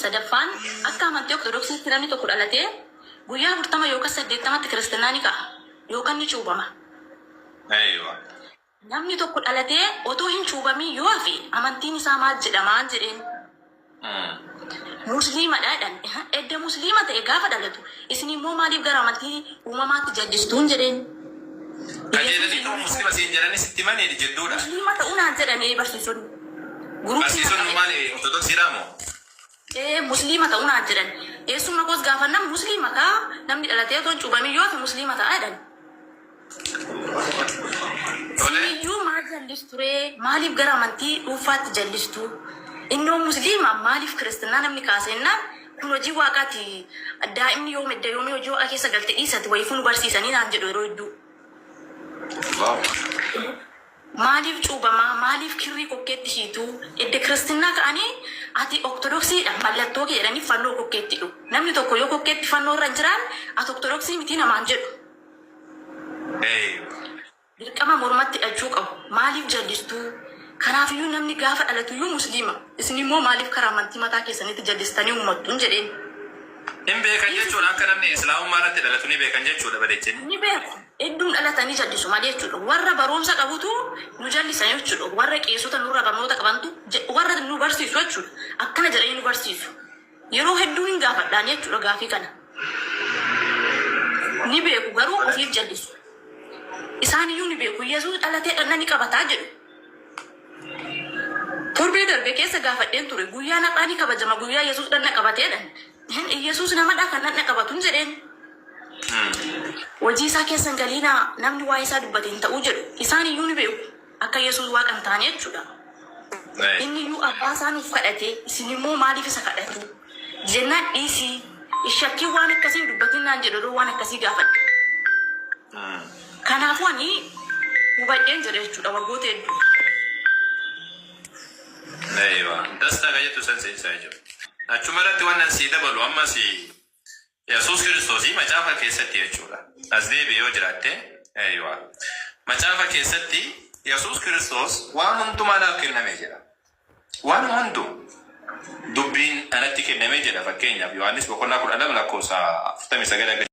Sadaffaan akka amantii Ortodoksiitti namni tokko dhalatee guyyaa 40 yookaan 80tti kiristinnaa ni ka'a yookaan ni cuuphama. Eeywa. Namni tokko dhalatee otoo hin cuuphamiin yoo hafe amantiin isaa maal jedhamaan jedheen. Musliimadha jedhan. Edda musliima ta'e gaafa dhalatu isin immoo maaliif gara amantii uumamaatti jallistuun jedheen. Qajeelanii ta'uu muslima siin jedhanii sitti himanii jidduudha. Musliima ta'uu naan jedhanii barsiisonni. Guruupii Barsiisonni maali, Ortodoksiidhaa moo? Ee, musliima ta'uu naan jedhan. Eessumma koos gaafannaan musliima kaa, namni dhalatee otoo hin cuuphamin yoo hafe musliima ta'a jedhan. Siniyyuu maal jallistu ree? Maaliif gara amantii dhuunfaatti jallistu? Innoo musliima, maaliif kiristinnaa namni kaasennaan kun hojii waaqaati. Daa'imni yoom edda yoomii hojii waaqaa keessa galte, dhiisati wayiifuu nu barsiisanii naan jedhu yeroo hedduu. Maaliif cuubamaa? Maaliif kirrii kokkeetti hiituu? Edda kiristinnaa ka'anii ati Ortodoksiidha mallattoo kee jedhanii fannoo kokkeetti hidhu. Namni tokko yoo kokkeetti fannoo irra hin jiraanne ati Ortodoksii mitii namaan jedhu. Dirqama mormatti hidhachuu qabu. Maaliif jallistuu? Kanaafiyyuu namni gaafa dhalatuyyuu musliima. Isin immoo maaliif karaa amantii mataa keessanitti jallistanii uummattuun jedheen. Hin beekan jechuudha, akka namni islaamummaa irratti dhalatu ni beekan jechuudha bareechanii. Ni beeku. Hedduun dhalatanii jallisu malee jechuudha. Warra barumsa qabutu nu jallisan jechuudha. Warra qeessota nurra barnoota qabantu warra nu barsiisu jechuudha. Akkana jedhanii nu barsiisu. Yeroo hedduun hin gaafadhaan jechuudha gaafii kana. Ni beeku, garuu ofiif jallisu. Isaan iyyuu ni beeku. Yesuus dhalatee dhaqna ni qabataa jedhu. Torbee darbe keessa gaafadheen ture. Guyyaan har'aa ni kabajama guyyaa Yesuus dhaqna qabateedha. Yesuus namadhaa kan dhaqna qabatu hin jedheen. Hojii isaa keessa hin galiinaa, namni waa'ee isaa dubbate hin ta'uu jedhu. Isaan iyyuu ni beeku akka Yesuus waaqa hin taane jechuudha. Inni iyyuu abbaa isaa nuuf kadhate, isin immoo maaliif isa kadhatu? Jennaan dhiisii shakkii waan akkasii hin dubbatin naan jedhu yeroo waan akkasii gaafadhe. Kanaafuu ani hubadheen jedhe jechuudha waggoota hedduu. Eeywa. Dastaa kan jettu san seensaa jiru. Achuma irratti waan sii dabalu ammas Yesuus Kiristoosii macaafa keessatti jechuudha. As deebi'e yoo jiraatte, eeywa. Macaafa keessatti Yesuus Kiristoos waan hundumaa naaf kenname jedha. Waan hundu dubbiin anatti kenname jedha, fakkeenyaaf Yohaannis boqonnaa 12 lakkoofsa 49.